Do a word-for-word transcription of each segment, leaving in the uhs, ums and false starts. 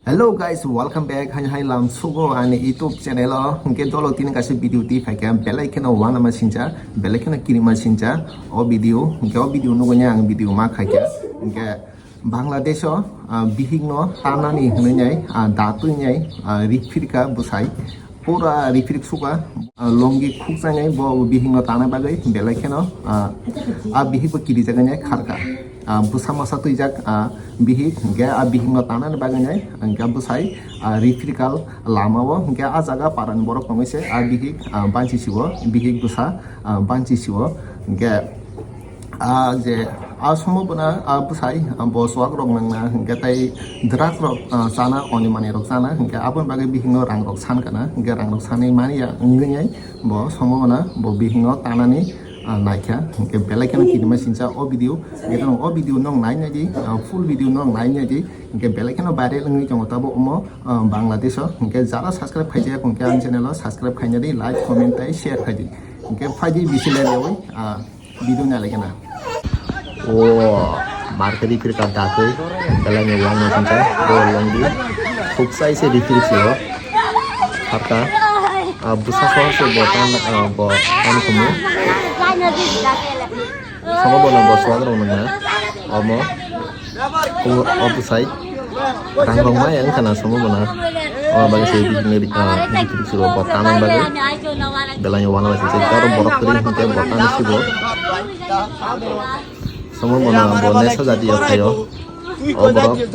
Hello guys, welcome back. Hai hai lam sugo ani YouTube channel o. Hingke dolo tini kaisa video twi phaikha, belai kheno wanama sincha, belai kheno kirima sincha o video. Hingke o video nugui ang video ma khaikha. Hingke Bangladesh o, ah, bihik no tanani hinui nai, ah, datui nai, ah, ripirka bwsai. Pura riprik suka, ah, longi khukjaknai bo bihikno tana bagwi belai kheno, ah, ah, bihikbo kirijaknai kharka. Ah, bwsa masa twijak, ah, bihik, hingke ah bihikno tanani bagwi nai, hingke bwsai, ah, riprikal lamao, hingke ah jaga parani borok tongwi se ah bihik, ah, banchi siwo, bihik bwsa, ah, banchi siwo, hingke Ah, je, ah, somo bona, ah, bwsai, ah, bo swak rok nangna, hingke tai drak rok, ah, chana, oni mani rok chana, hingke aboni bagwi bihikno rang rok san kana, hingke rang rok sanwi mani ya, wngwi nai, bo somo bona, bo bihikno tanani, ah, naikha, hingke belai kheno kirima sincha o video, hingke o video nong nai nai di, ah, full video nong nai nai di, hingke belai kheno viral wngwi tongo tabo omo, ah, Bangladesh o, hingke jara subscribe khaijak, hingke ang channel o subscribe khaina di, like, comment tai share khai di, hingke phai di bisi le rewi, ah, Video ni alai kena. O market ripir ka datwi, belai ni wang no sincha, bo long di. Khuk sai se ripir si o. Harka, ah, bwsa sohor se bo tan, ah, bo tan kumu. Somo bo no bo swak rok nang na. Omo. O, o bwsai rang rok maya wngkha na somo bono. O bagwi se bihikni ri-, ah, bihik ri siro bo tanang bagwi. Belai wana bai se jaro borok kwrwi hwnkhe bo tani sibo. Somo bono bo nesa jati o phaio. O borok hwnkhe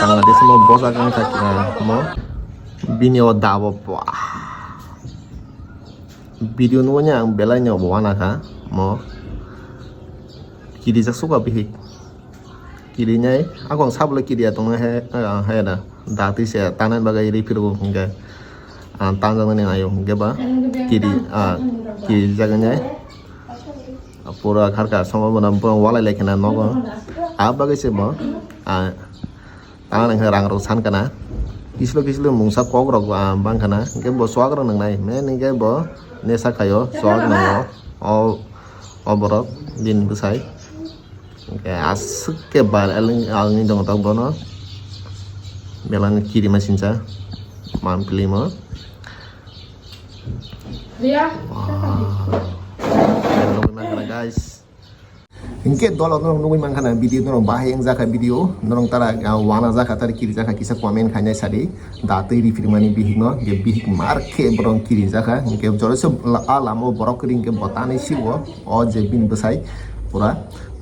Bangladesh mo bojak wngkha, ah, mo. Bini o dabo, bwah. Video nugwi ang belai no bo wana kha mo. Kirijak suka bihik. Kirinai, ako ang sabole kiriya tongna he, ah, he da. Datwi se tanai bagwi ri phirbo hingke. Ah, tanjaknani ayo hingke ba. Kiri, ah, kirijak nai. Pura kharka somo bona bo walai lai khena nogo. Ah, bagwi se bo. Ah, Tang nang khe rang rok san kana. Kislo kislo mungsa kok rok, ah, bang kana. Hingke bo swak rok nang nai. Men hingke bo nesa khaio, swak nango. O, o borok din bwsai. Hingke aswk ke bar eling, alni dong tok bono. Belani kirima sincha. Man pilimo. Wow. Nugui mankha na, guys. Hingke dolo norok nugui mankha na video norok bahai wngjakha video norok tara, ah, wana jakha tara kiri jakha kisa comment khainai sadi datwi ripirmani bihik no je bihik mar khe borok kiri jakha hingke jora se la-, a lama o borok kiri hingke bo tanai sibo o je bini bwsai pura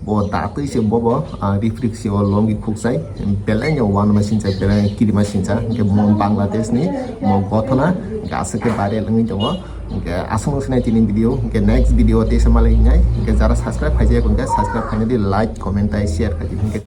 bo datwi se bobo, ah, riprik se o longi khuksai belai no wana ma sincha belai kirima sincha hingke mo Bangladesh ni mo gothona hingke aswk khe viral wngwi tongo. Hingke aswk no sinai tini video, hingke next video o teisa malai hingnai, hingke jara subscribe khaijak hingke subscribe khaina di, like, comment tai share khaidi, hingke